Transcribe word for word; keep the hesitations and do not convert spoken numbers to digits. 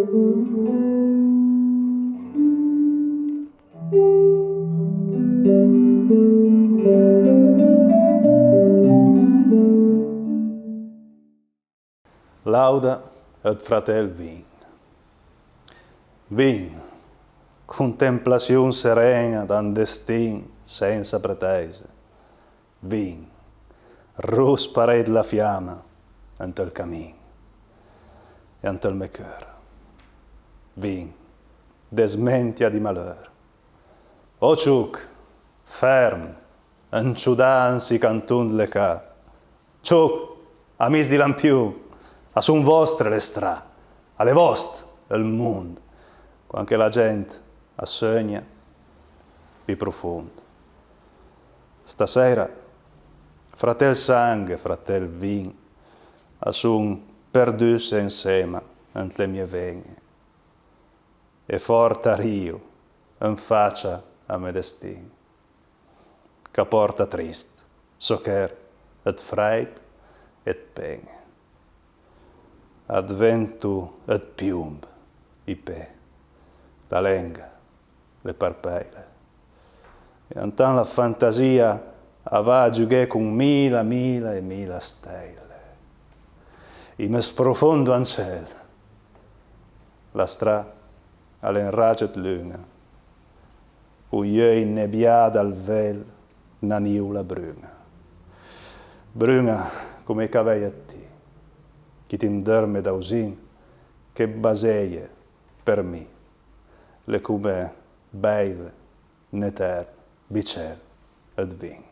Lauda ëd fratel vin. Vin, contemplassion seren-a d'un destin sensa pretèise. Vin, ross parèj dla fiama ant ël camin e ant ël mè cheur. Vin, desmentia dij maleur. Oh ciuch, ferm, anciodà an sij canton dle ca. Ciuch, amis dij lampion, a son vòstre le stra, a l'é vòst ël mond, quand che la gent a seugna pì profond. Stasèira, fratel sang e fratel vin a son perduts ensema ant le mie ven-e. E fòrt a rio an facia a mè destin, ch'a pòrta trist socher ëd frèid e ëd pen-e. A dvento ëd piomb ij pé, la lenga, le parpèile. E antant la fantasìa a va a giughé con mila, mila e mila stèile. Ij më sprofondo an cel. La stra a l'é un ragg ëd lun-a, con j'euj innebià dal vel na nìola brun-a. Brun-a come ij cavèj ëd ti, chi ti 'ndërme davzin, che baseje për mi, l'é come bèive un etern bicèr ëd vin.